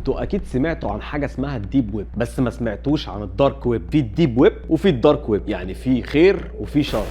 انتوا اكيد سمعتوا عن حاجة اسمها ال deep web، بس ما سمعتوش عن ال dark web. في ال deep web وفي ال dark web، يعني في خير وفي شر.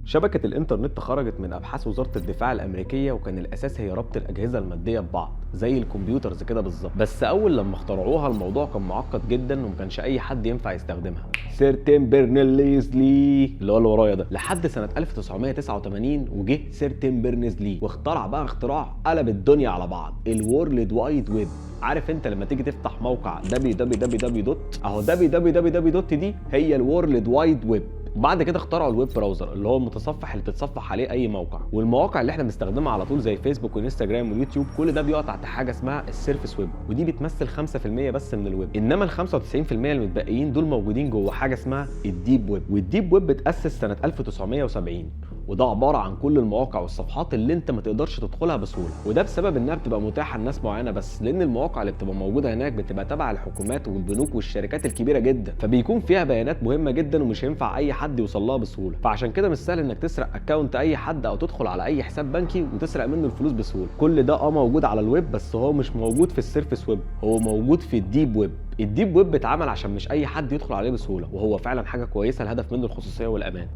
شبكة الإنترنت خرجت من أبحاث وزارة الدفاع الأمريكية، وكان الأساس هي ربط الأجهزة المادية ببعض زي ال computers كده بالظبط. بس أول لما اخترعوها الموضوع كان معقد جدا وما كانش أي حد ينفع يستخدمها. سير تيم بيرنرز لي اللي هو اللي ورايا ده لحد سنة 1989، وجه سير تيم بيرنرز لي واخترع بقى اختراع قلب الدنيا على بعض، ال World Wide Web. عارف انت لما تيجي تفتح موقع www dot، اهو www dot دي هي ال World Wide Web. بعد كده اخترعوا ال web browser اللي هو المتصفح اللي بتتصفح عليه اي موقع، والمواقع اللي احنا بنستخدمها على طول زي فيسبوك وانستجرام واليوتيوب، كل ده بيقع تحت حاجة اسمها ال surface web، ودي بتمثل 5% بس من الويب. انما ال 95% المتبقيين دول موجودين جوه حاجة اسمها ال deep web. وال deep web اتاسس سنة 1970، وده عبارة عن كل المواقع والصفحات اللي انت ما تقدرش تدخلها بسهولة، وده بسبب انها بتبقى متاحة لناس معينة بس، لان المواقع اللي بتبقى موجودة هناك بتبقى تبع الحكومات والبنوك والشركات الكبيرة جدا، فبيكون فيها بيانات مهمة جدا ومش هينفع اي حد يوصل لها بسهولة. فعشان كده مش سهل انك تسرق account اي حد او تدخل على اي حساب بنكي وتسرق منه الفلوس بسهولة. كل ده موجود على الويب، بس هو مش موجود في ال surface web، هو موجود في ال deep web. ال deep web اتعمل عشان مش اي حد يدخل عليه بسهولة، وهو فعلا حاجة كويسة، الهدف منه الخصوصية والامان.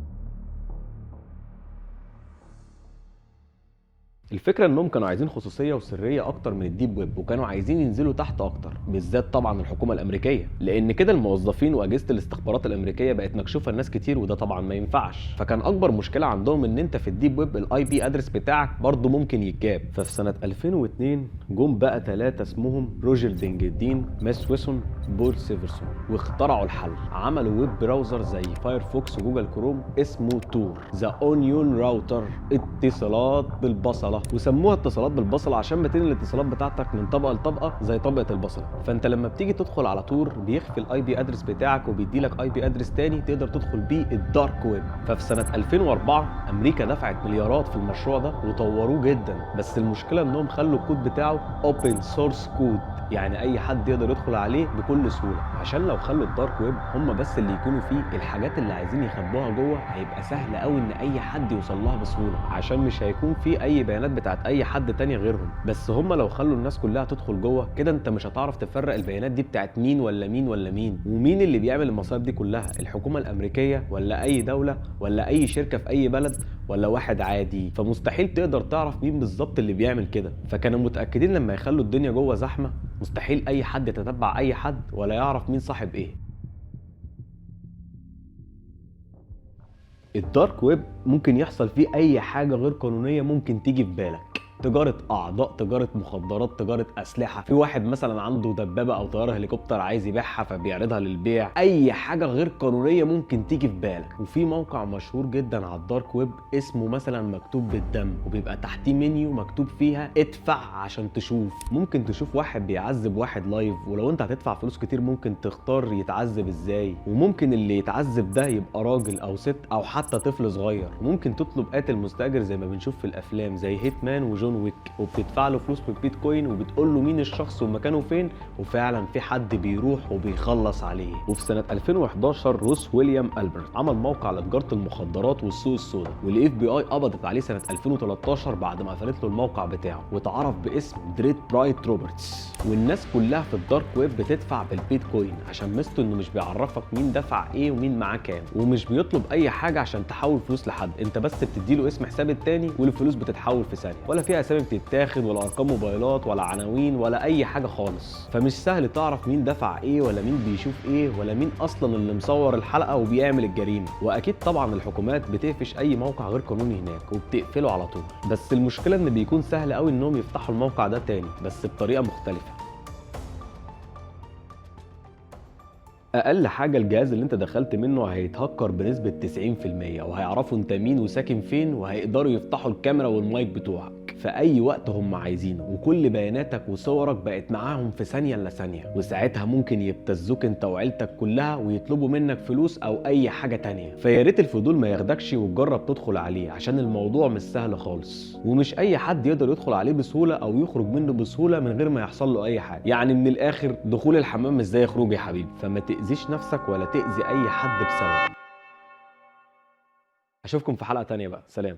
الفكرة انهم كانوا عايزين خصوصية وسريه اكتر من ال deep web، وكانوا عايزين ينزلوا تحت اكتر، بالذات طبعا الحكومة الامريكية، لان كده الموظفين واجهزة الاستخبارات الامريكية بقت مكشوفة لناس كتير، وده طبعا ما ينفعش. فكان اكبر مشكلة عندهم ان انت في ال deep web ال IP address بتاعك برضه ممكن يتجاب. ففي سنة 2002 جم بقى 3 اسمهم روجر دينجدين، ماس ويسون، بول سيفرسون، واخترعوا الحل. عملوا web browser زي فايرفوكس وجوجل كروم اسمه Tor، the onion router، اتصالات بالبصله، وسموها اتصالات بالبصله عشان بتنقل الاتصالات بتاعتك من طبقه لطبقه زي طبقه البصله. فانت لما بتيجي تدخل على Tor بيخفي ال IP address بتاعك وبيدي لك IP address تاني تقدر تدخل بيه ال dark web. ففي سنة 2004 امريكا دفعت مليارات في المشروع ده وطوروه جدا، بس المشكلة انهم خلوا الكود بتاعه open source code، يعني اي حد يقدر يدخل عليه بكل سهولة، عشان لو خلوا ال dark web هم بس اللي يكونوا فيه الحاجات اللي عايزين يخبوها جوه هيبقى سهل قوي ان اي حد يوصل لها بسهولة، عشان مش هيكون في اي بيانات بتاعت اي حد تاني غيرهم. بس هم لو خلوا الناس كلها تدخل جوه كده انت مش هتعرف تفرق البيانات دي بتاعت مين ولا مين ولا مين، ومين اللي بيعمل المصايب دي كلها، الحكومة الامريكية ولا اي دولة ولا اي شركة في اي بلد ولا واحد عادي. فمستحيل تقدر تعرف مين بالظبط اللي بيعمل كده. فكانوا متاكدين لما يخلوا الدنيا جوه زحمة مستحيل اي حد يتتبع اي حد ولا يعرف مين صاحب ايه. ال dark web ممكن يحصل فيه اي حاجة غير قانونية ممكن تيجي في بالك، تجارة أعضاء، تجارة مخدرات، تجارة أسلحة، في واحد مثلا عنده دبابة أو طيارة هليكوبتر عايز يبيعها فبيعرضها للبيع، أي حاجة غير قانونية ممكن تيجي في بالك. وفي موقع مشهور جدا على ال dark web اسمه مثلا مكتوب بالدم، وبيبقى تحتيه منيو مكتوب فيها ادفع عشان تشوف. ممكن تشوف واحد بيعذب واحد live، ولو انت هتدفع فلوس كتير ممكن تختار يتعذب ازاي، وممكن اللي يتعذب ده يبقى راجل او ست او حتى طفل صغير. ممكن تطلب قاتل مستأجر زي ما بنشوف في الافلام زي Hitman وجون ويك، وبتدفع له فلوس بالبيتكوين وبتقول له مين الشخص ومكانه فين، وفعلا في حد بيروح وبيخلص عليه. وفي سنة 2011 روس ويليام البرت عمل موقع لتجاره المخدرات والسوق السوداء، وال FBI قبضت عليه سنة 2013 بعد ما قفلت له الموقع بتاعه، واتعرف باسم دريد برايت روبرتس. والناس كلها في ال dark web بتدفع بالبيتكوين عشان ميزته انه مش بيعرفك مين دفع ايه ومين معاه كام، ومش بيطلب اي حاجة عشان تحول فلوس لحد، انت بس بتديله اسم حساب التاني والفلوس بتتحول في ثانية، ولا فيها اسامي بتتاخد ولا ارقام موبايلات ولا عناوين ولا اي حاجة خالص. فمش سهل تعرف مين دفع ايه ولا مين بيشوف ايه ولا مين اصلا اللي مصور الحلقة وبيعمل الجريمة. واكيد طبعا الحكومات بتقفش اي موقع غير قانوني هناك وبتقفله على طول، بس المشكلة ان بيكون سهل قوي انهم يفتحوا الموقع ده تاني بس بطريقة مختلفة. اقل حاجة الجهاز اللي انت دخلت منه هيتهكر بنسبة 90%، وهيعرفوا انت مين وساكن فين، وهيقدروا يفتحوا الكاميرا والمايك بتوعك. في اي وقت هم عايزينه، وكل بياناتك وصورك بقت معاهم في ثانية الا ثانية، وساعتها ممكن يبتزوك انت وعيلتك كلها ويطلبوا منك فلوس او اي حاجة تانية. فيا ريت الفضول ما ياخدكش وتجرب تدخل عليه، عشان الموضوع مش سهل خالص، ومش اي حد يقدر يدخل عليه بسهولة او يخرج منه بسهولة من غير ما يحصل له اي حاجة. يعني من الاخر دخول الحمام مش زي خروج يا حبيبي، فما تاذيش نفسك ولا تاذي اي حد بسببه. اشوفكم في حلقة تانية بقى، سلام.